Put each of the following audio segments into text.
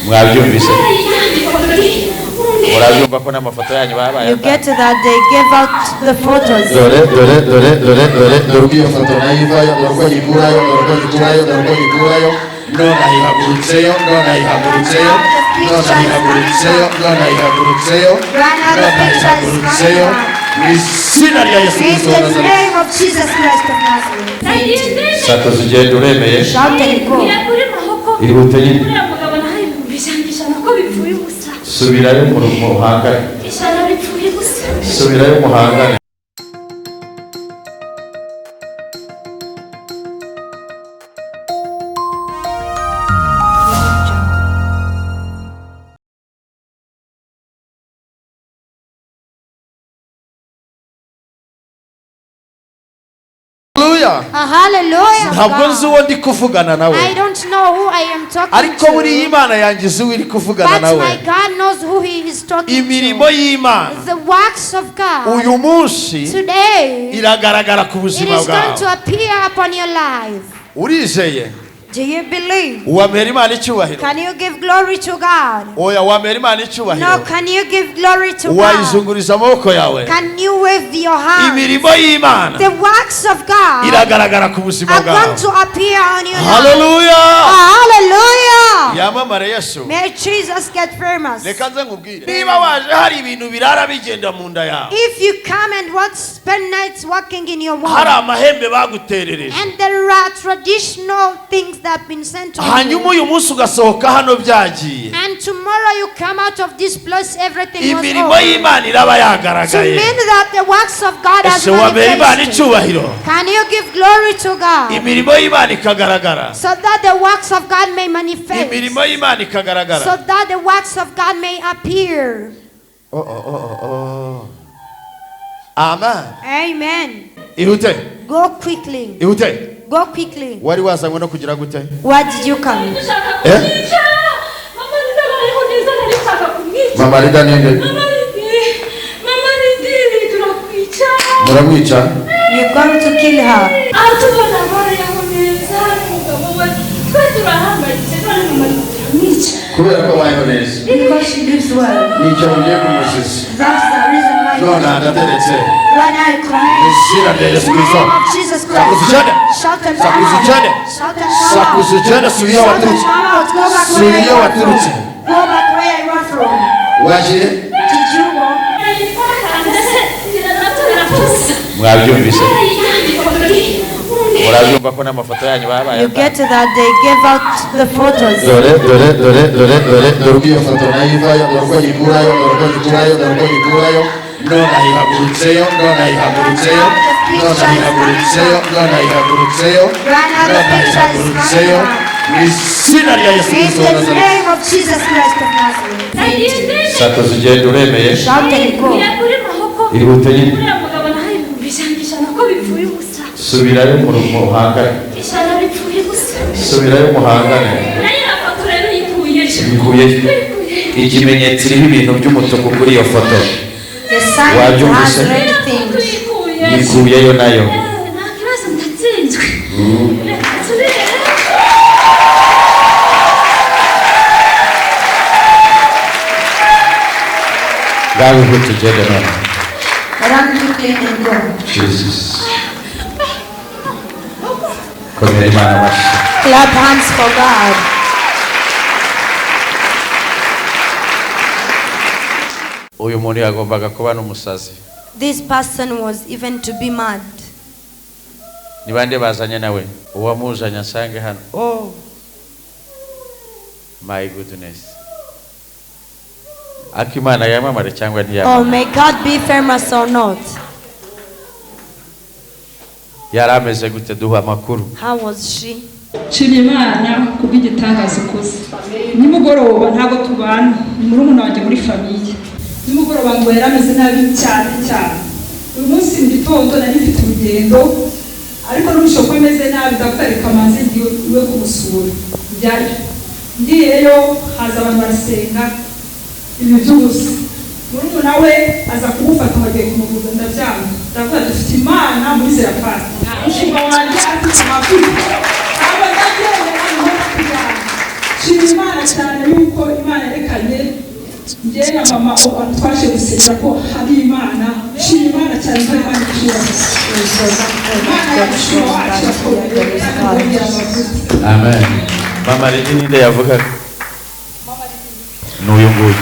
Mwabyumvise, murabyumva ko n'amafoto yanyu babaye You get that they gave out the photos. Dore, dore, dore, dore, dore, dore uko iyo foto nayo ivayo, dore uko nyikurayo, dore uko nyikurayo, dore uko nyikurayo. None ayihagurutseyo, none ayihagurutseyo, none ayihagurutseyo, none ayihagurutseyo, none ayihagurutseyo, mu izina rya Yesu In Kristo wa the Nazareti. name of Jesus Christ of Nazareth. Sakuza ugenda, uremeye. Shout and go. Ihute nyine. Subirayo mu muhangane, subirayo muhangane. Hallelujah. Hallelujah. Ntabwo nzi God. uwo ndi kuvugana nawe, I don't know who I am talking ariko buriya to. Imana yanjye izi uwo iri kuvugana But nawe. my God knows who he is talking Imirimo to. y'Imana The works of God uyu munsi today, iragaragara ku it buzima is going to bwawe. appear upon your life. Urizeye? Do you believe? Wamera Imana icyubahiro? Can you give glory to God? Oya, wamera Imana No, icyubahiro? can you give glory to God? Wayizunguriza amaboko yawe? Can you wave your hand? Imirimo y'Imana The works of God iragaragara ku buzima are going bwawe. to appear on your life. Haleluya! Hallelujah! Yamamare Yesu. May Jesus get famous. Reka nze nkubwire, niba waje hari ibintu birara bigenda mu nda yawe, If you come and want spend nights walking in your hari womb, amahembe baguterereje, and there are traditional things that have been sent to hanyuma you, uyu munsi ugasohoka hano byagiye, and tomorrow you come out of this place, everything was imirimo over. y'Imana iraba To yagaragaye. mean that the works of God has Ese wamera Imana manifested. icyubahiro? Can you give glory to God? Imirimo y'Imana ikagaragara. So that the works of God may manifest. Imirimo y'Imana ikagaragara. So that the works of God may appear. Oh, oh, oh, oh. Amen. Amen. Ihute. Go quickly. Ihute. Go quickly. Wari wazanywe no kugira gute? Why did you come? Eh? Mama Rida ninde? Muramwica? You're going to kill her. Kubera ko abayeho neza. Because she lives well. Nicyo mugiye kumuziza. That's the reason why. None ndateretse. When I command. Izina rya Yesu In the Kristo. name of Jesus Christ. Sakuza cyane. Shout and come Sakuza out. cyane. Shout and come out. Sakuza cyane, subira iyo Shout and waturutse. come out. Go back where Subira you iyo were waturutse. from. Go back where you were from. Wagiye? Did you go? Mwabyumvise, murabyumva ko n'amafoto yanyu babaye You get that they gave out the photos. Dore, dore, dore, dore, dore, dore uko iyo foto nayo ivayo, dore uko nyikurayo, dore uko nyikurayo, dore uko nyikurayo. None ayihagurutseyo, none ayihagurutseyo, none ayihagurutseyo, none ayihagurutseyo, none ayihagurutseyo, mu izina rya Yesu In Kristo wa the Nazareti. name of Jesus Christ of Nazareth. Sakuza ugenda, uremeye. Shout and go. Ihute nyine. Subirayo mu muhangane, subirayo muhangane. Bikuye ikimenyetso iriho ibintu by'umutuku kuri iyo foto. The sign Wabyumvise? has red things. Yikuyeyo nayo. Nta kibazo, ndatsinzwe, reka turebe. Ngaho ihute ugende none. Run quickly and go. Jesus, komera Imana amashyi. Clap hands for God. Uyu muntu yagombaga kuba n'umusazi. This person was even to be mad. Ni bande bazanye nawe? Uwamuzanye asange hano. Oh my goodness, ariko Imana yamamare cyangwa Oh, ntiyamamare? may God be famous or not. Yari ameze gute? Duha amakuru. How was she? Nshimye Imana kubw'igitangaza ikoze. Nimugoroba, ntabwo tubana, ni murumuna wanjye muri famille. Nimugoroba ngo yari ameze nabi cyane cyane. Uyu munsi mu gitondo nari mfite urugendo, ariko n'ubushobozi ko ameze nabi, ndavuga reka manze ngiye iwe kumusura. Njyayo, ngiyeyo haza abantu barasenga ibi by'ubusa. Murumuna we aza kumufata ngo agiye kumuvuza, ndabyanga. Ndavuga dufite Imana muri Zerafati. Umushumba wanjye afite amavuta, ntabwo ndabyemera, niho kujyana. Nshima Imana cyane yuko Imana Njye na mama ubu twaje gusengera ko hari Imana, nshima Imana cyane ko Imana ishobora, Imana yacu wacu yakomeye amavuta. Amen. Mama Lili ninde yavugaga? N'uyu nguyu.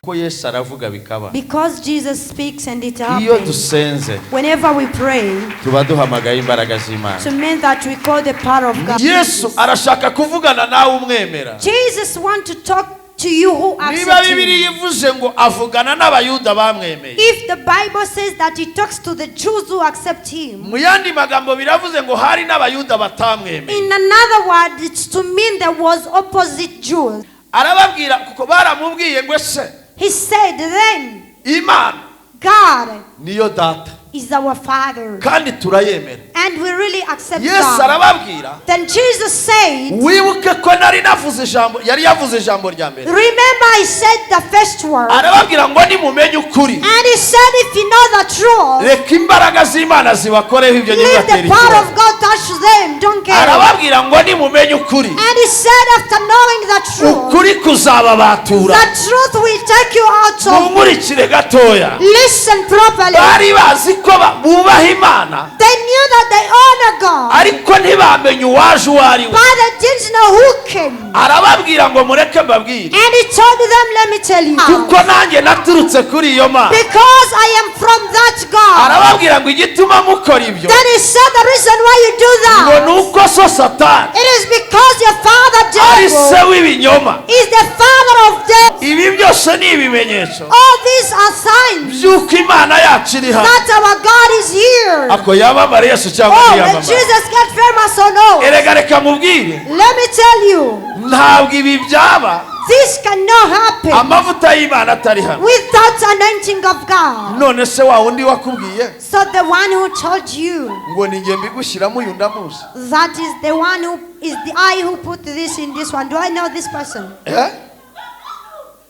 Ko Yesu aravuga bikaba. Because Jesus speaks and it Iyo happens. dusenze Whenever we pray, tuba duhamagaye imbaraga z'Imana. to mean that we call the power of God. Yesu arashaka kuvugana nawe umwemera. Jesus wants to talk to you who Niba accept him. Bibiliya ivuze ngo avugana n'Abayuda bamwemeye, If the Bible says that he talks to the Jews who accept him, mu yandi magambo biravuze ngo hari n'Abayuda batamwemeye. in another word, it's to mean there was opposite Jews. Arababwira kuko baramubwiye ngo ese He said then, Imana God niyo data is our Father, kandi turayemera. and we really accept Yesu God. arababwira, Then Jesus said, wibuke ko nari navuze ijambo, yari yavuze ijambo rya mbere. remember I said the first word, Arababwira ngo nimumenye ukuri, and he said if you know the truth, reka imbaraga z'Imana zibakoreho ibyo leave ntibibatere the power ikibazo. of God touch them, don't care. Arababwira ngo nimumenye ukuri, And he said after knowing the truth, ukuri kuzababatura. the truth will take you out of. Munkurikire gatoya. Listen properly. Bari bazi ko bubaha Imana, They knew that they honor God, ariko ntibamenye uwaje uwo ari we. but they didn't know who came. Arababwira ngo mureke mbabwire, And he told them, let me tell you, kuko nanjye naturutse kuri iyo Mana. because I am from that God. Arababwira ngo igituma mukora ibyo, Then he said the reason why you do ngo that, ni uko so Satani it is because your father ari se devil w'ibinyoma. is the father of death. Ibi byose ni ibimenyetso All these are signs by'uko Imana yacu iri hano. that our God is here. Ako yamamare Yesu cyangwa Oh, let ntiyamamare? Jesus get famous or no? Erega reka mubwire, Let me tell you, ntabwo ibi byaba this cannot happen amavuta y'Imana atari hano. without anointing of God. None se wa wundi wakubwiye So the one who told you, ngo ni njye mbigushyiramo uyu ndamuzi? that is the one who is the I who put this in this one. Do I know this person? Eh?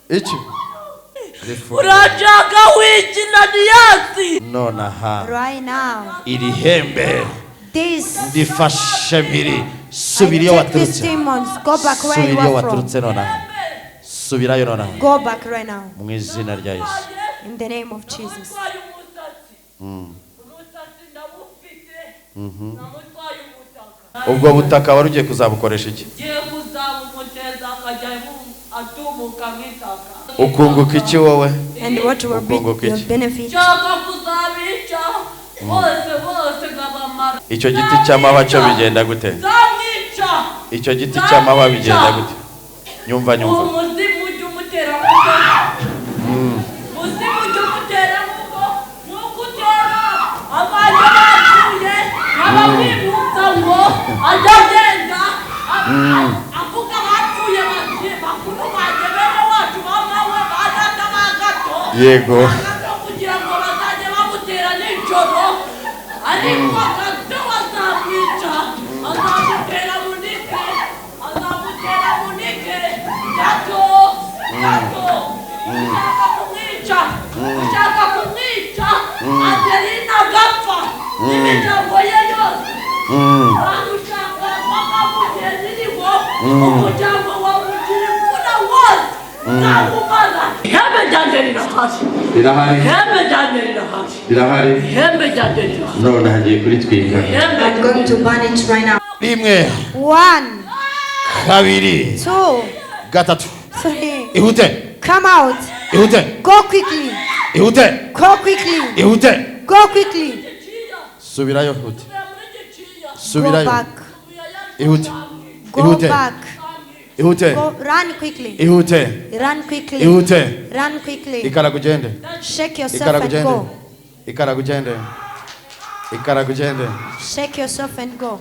Iki Urashaka wikina niyasi. Nonaha Right now, iri hembe this ndifashe mpiri. I Subira iyo take these waturutse. demons. Go back where you Subira iyo are from. waturutse nonaha. Subirayo nonaha. Go back right now. Mu izina rya Yesu. In the name of Jesus. Namutwaye umusatsi. Umusatsi ndawufite. Namutwaye ubutaka. Ubwo butaka wari ugiye kuzabukoresha iki? Ngiye kuzabumuteza akajya atumuka nk'itaka. Ukunguka iki wowe? And what will be Ukunguka your iki? benefit? Nshaka kuzabica bose bose nkabamara. Icyo giti cy'amahwa cyo bigenda gute? Nzamwica. Icyo giti cy'amahwa bigenda gute? Nyumva nyumva. Umuzimu ujya umutera kuko. Umuzimu ujya umutera kuko nuko utera abantu bapfuye nk'abamwibutsa ngo ajya agenda avuga abapfuye bati bakuru banjye bene wacu ba mawe ba data ba gato. Yego. Ba gato kugira ngo bazajye bamutera nijoro, ariko gato bazamwica, azamutera munike, azamutera munike gato gato. Ushaka kumwica, ushaka kumwica Adelina agapfa n'imiryango ye yose. Bamushaka bakamugira iriho umuryango wamugira imfura wose nzawumara. Ihembe ryanjye rirahari, Rirahari. ihembe ryanjye rirahari, Rirahari. ihembe ryanjye rirahari. None hagiye kuritwika. Ihembe I'm going to burn it right now. Rimwe, 1, kabiri, 2, gatatu. 3. Ihute, Come out. ihute, Go quickly. ihute, Go quickly. ihute. Go quickly. Subirayo ihute. Go Subirayo back. ihute. Go Ihute. back. Ihute. Go run quickly. Ihute. Run quickly. Ihute. Run quickly. Ikaraga ugende. Shake yourself Ikaraga and ugende. go. Ikaraga ugende. Ikaraga ugende. Shake yourself and go.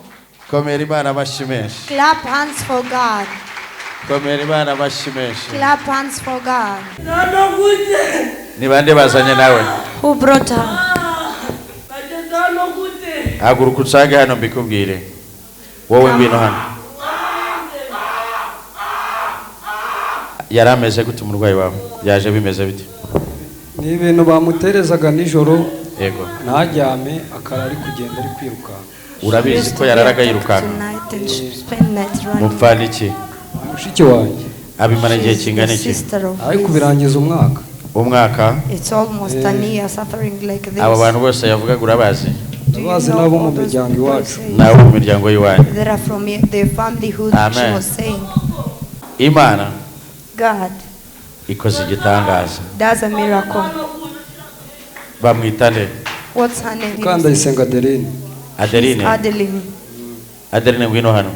Komera Imana amashyi menshi. Clap hands for God. Komera Imana amashyi menshi. Clap hands for God. Hano gute? Ni bande bazanye nawe? Who brought her? Bageze hano gute? Haguruka unsange hano mbikubwire. Wowe ngwino hano. Yari ameze gute umurwayi wawe? Yaje bimeze bite? Ni ibintu bamuterezaga nijoro, Yego. ntaryame, akara ari kugenda ari kwirukanka. Urabizi ko yararaga yirukanka. Tonight and spend night running. Mupfana iki? Mushiki wanjye. Abimara igihe She's kingana the iki? sister of Ariko his. kubirangiza umwaka. Umwaka. It's almost an year suffering like this. Abo bantu bose yavugaga urabazi? Do you Ndabazi know n'abo all mu those miryango people iwacu. say? Nabo mu miryango y'iwanyu. That are from the family who she Amen. Was saying. Imana God ikoze igitangaza. Does a miracle. Bamwita nde? What's her name? Mukandayisenga Adeline. Adeline. Adeline. Adeline, ngwino hano,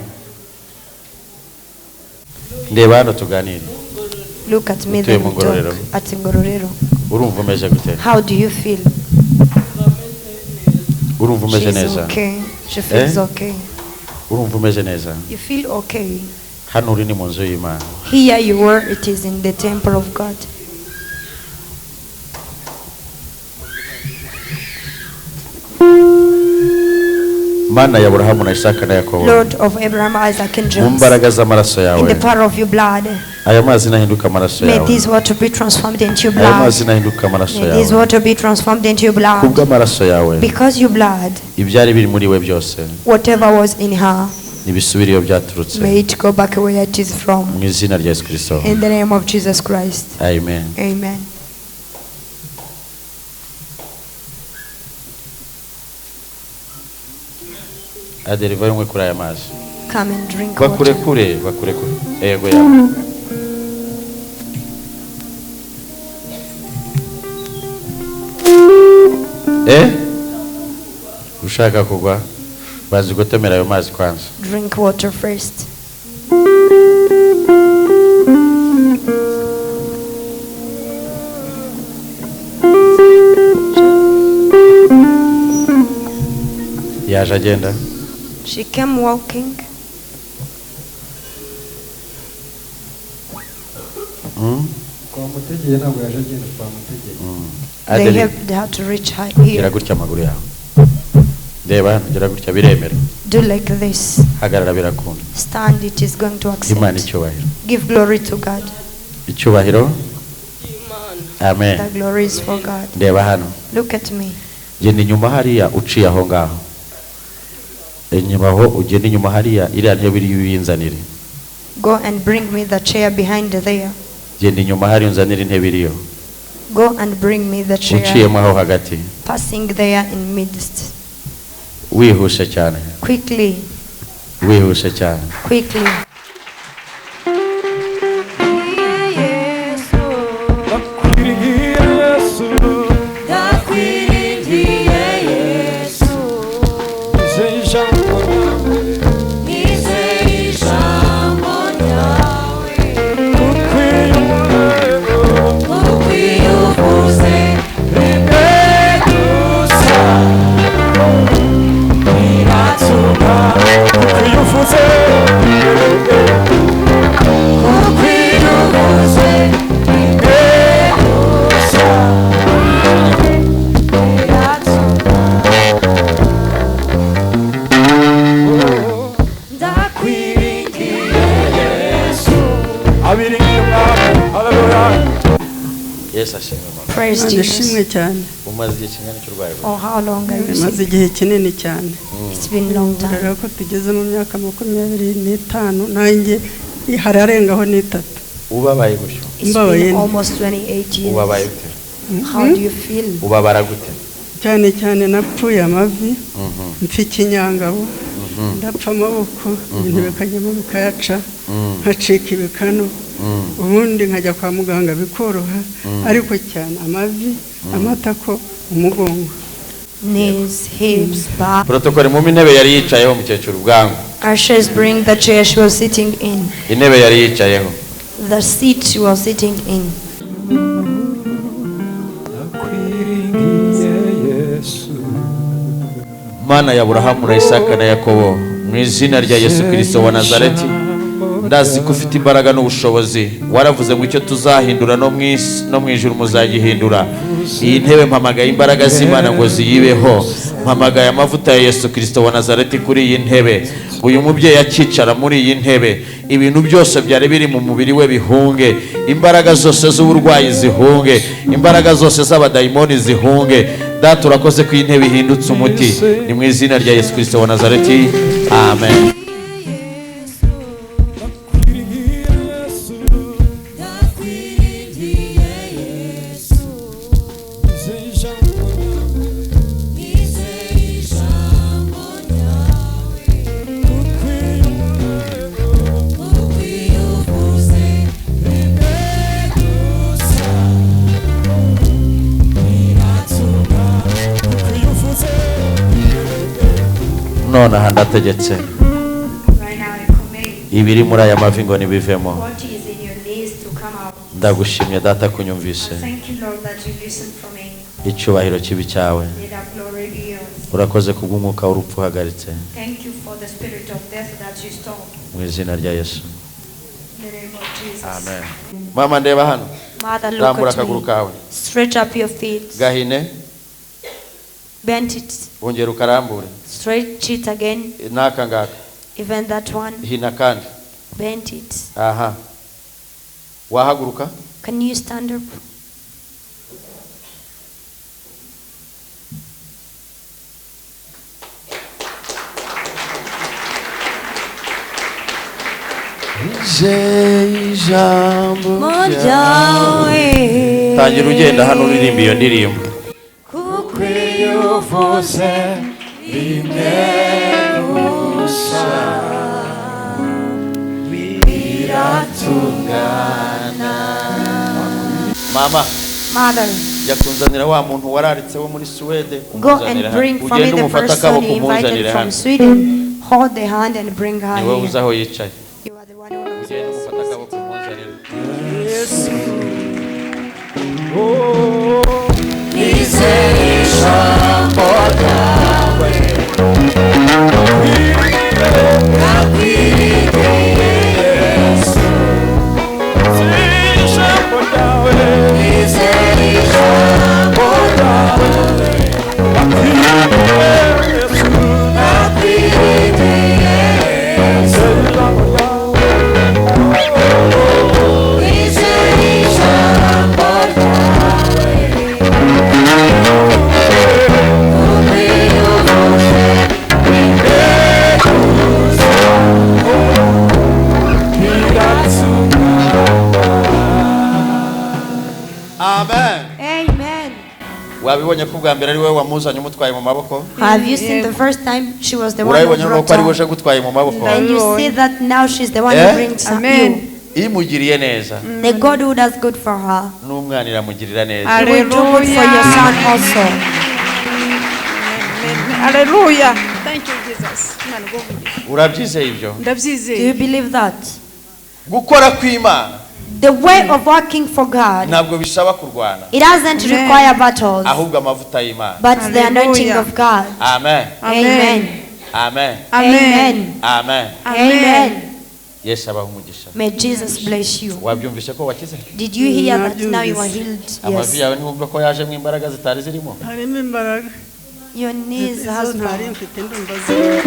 ndeba hano tuganire. Look at me Utuye then mu we Ngororero. Talk at Ngororero. Urumva umeze gute? How do you feel? Urumva umeze She's neza? okay. She feels Eh? okay. Urumva umeze neza? You feel okay. Hano uri ni mu nzu y'Imana. Here you were, it is in the temple of God. Mana ya Aburahamu na Isaka na Yakobo, Lord of Abraham, Isaac, and mu James, mbaraga z'amaraso in yawe, the power of your blood, aya mazi nahinduka amaraso may yawe. this water be transformed into your Aya blood. mazi nahinduka amaraso May this yawe. water be transformed into your blood. Kubw'amaraso yawe, Because your blood, ibyari biri muri we byose whatever was in her, nibisubire iyo byaturutse. May it go back where it is from. Mu izina rya Yesu Kirisito. In the name of Jesus Christ. Amen. Amen. Adeli, vayo unywe kuri aya mazi. Come and drink water. Bakurekure, bakurekure, yego yawe. Eh, ushaka kugwa, bazi gutomera ayo mazi kwanza. Drink water first. Yaje agenda. She came walking. Twamutegeye, ntabwo yaje agenda, twamutegeye. They Adeli, helped her to reach her gira here. Gutya amaguru yawe, ndeba hano, gira gutya biremera. Do like this. Hagarara birakunda. Stand, it is going to Imana accept. icyubahiro. Give glory to God. Icyubahiro. Amen. The glory is for God. Ndeba hano. Look at me. Genda inyuma hariya uciye aho ngaho inyuma aho ugenda inyuma hariya iriya ntebe iri uyinzanire. Go and bring me the chair behind there. Genda inyuma hariya unzanire intebe iriyo. Go and bring me the chair. Uciyemo aho hagati. Passing there in midst. Wihuse cyane. Quickly, Wihuse cyane. Quickly. Ndakwiringiye Yesu. Ndakwiringiye Yesu. Nizeye ijambo ryawe. Nizeye ijambo ryawe. Kuko iyo Kuko iyo uvuze rimwe gusa biratuma, kuko iyo uvuze, kuko iyo uvuze rimwe gusa biratuma. Ndakwiringiye Yesu. Abiringiye umwami, haleluya. Yesu ashimwe, mama. Praise Imana ishimwe Jesus. Cyane. Umaze igihe kingana iki urwaye? Oh, how long are you Bimaze sick? Igihe kinini cyane. It's been a long time. Rero ko tugeze mu myaka 25 nanjye hari arengaho n'itatu. Ubabaye gutyo? It's Mbabaye been nte. almost 28 years. Ubabaye gute? How do you feel? Ubabara gute? Cyane cyane napfuye amavi, mpfa ikinyangabo, ndapfa amaboko, ibintu bikajyamo bikayaca, nkacika ibikanu, ubundi nkajya kwa muganga bikoroha, ariko cyane amavi, amatako, umugongo. Knees, hips, back. Protokole mu intebe yari yicayeho mukecuru bwangu. Ushers, bring the chair she was sitting in. Intebe yari yicayeho. The seat she was sitting in. Ndakwiringiye Yesu. Mana ya Aburahamu na Isaka na Yakobo, mu izina rya Yesu Kirisito wa Nazareti, ndazi ko ufite imbaraga n'ubushobozi. Waravuze ngo icyo tuzahindura no mu isi no mu ijuru muzagihindura. Iyi ntebe mpamagaye imbaraga z'Imana ngo ziyibeho. Mpamagaye amavuta ya Yesu Kirisito wa Nazareti kuri iyi ntebe. Uyu mubyeyi akicara muri iyi ntebe, ibintu byose byari biri mu mubiri we bihunge, imbaraga zose z'uburwayi zihunge, imbaraga zose z'abadayimoni zihunge. Data, urakoze ko iyi ntebe ihindutse umuti. Ni mu izina rya Yesu Kirisito wa Nazareti, amen. Ndakwiringiye. Nonaha ndategetse Right now I command ibiri muri aya mavi ngo nibivemo. what is in your knees to come out. Ndagushimye data kunyumvise. Thank you, Lord, that you listen for me. Icyubahiro kibi cyawe. May that glory be yours. Urakoze kubw'umwuka w'urupfu uhagaritse. Thank you for the spirit of death that you stopped. Mu izina rya Yesu. In the name of Jesus. Amen. Mama ndeba hano. Mother, look Rambura at akaguru me. kawe. Stretch up your feet. Gahine Bend it. wongera ukarambure. Stretch it again. N'aka ngaka. Even that one. Hina kandi. Bend it. Aha. Wahaguruka? Can you stand up? Ijambo Tangira ugenda hano uririmba iyo ndirimbo. Kuko iyo uvuze rimwe gusa biratungana. Mama Mother, jya kunzanira wa muntu wararitse wo muri Suwede go and umuzanire hano. bring for me Ugende the umufate person akaboko you invited umuzanire from hano. Sweden. Hold the hand and bring her Ni wowe uzi here. aho yicaye. You are the one who knows Ugende where umufate she's akaboko umuzanire. Yesu, oh, nizeye ijambo ryawe, nakwiringiye Yesu, ijambo ryawe, nizeye ijambo ryawe, nakwiringiye Yesu, nakwiringiye Yesu, ijambo ryawe, nizeye ijambo ryawe. Amen. Amen. Wabibonye ko ubwa mbere ari wowe wamuzanye umutwaye mu maboko? Have you seen the first time she was the one who Urabibonye brought nuko ari we her? uje gutwaye mu maboko? And you see that now she's the one Eh? who brings her Amen. you. Imugiriye neza The God who does good for her. n'umwana iramugirira neza. He will do good for your son also. Hallelujah. Thank you, Jesus. Imana iguhe umugisha. Urabyizeye ibyo? Do you Ndabyizeye. believe that? Gukora kw'Imana The way of working for God, ntabwo bisaba kurwana, it doesn't Amen. require battles, ahubwo amavuta y'Imana. but the anointing Hallelujah. of God. Amen. Amen. Amen. Amen. Amen. Amen. Yesu abahe umugisha. May Jesus bless you. Wabyumvise ko wakize? Did you hear that now you are healed? Amavi Yes. yawe ntiwumva ko yajemo imbaraga zitari zirimo? Harimo imbaraga. Your knees Izo has ntari power. mfite ndumva zirimo.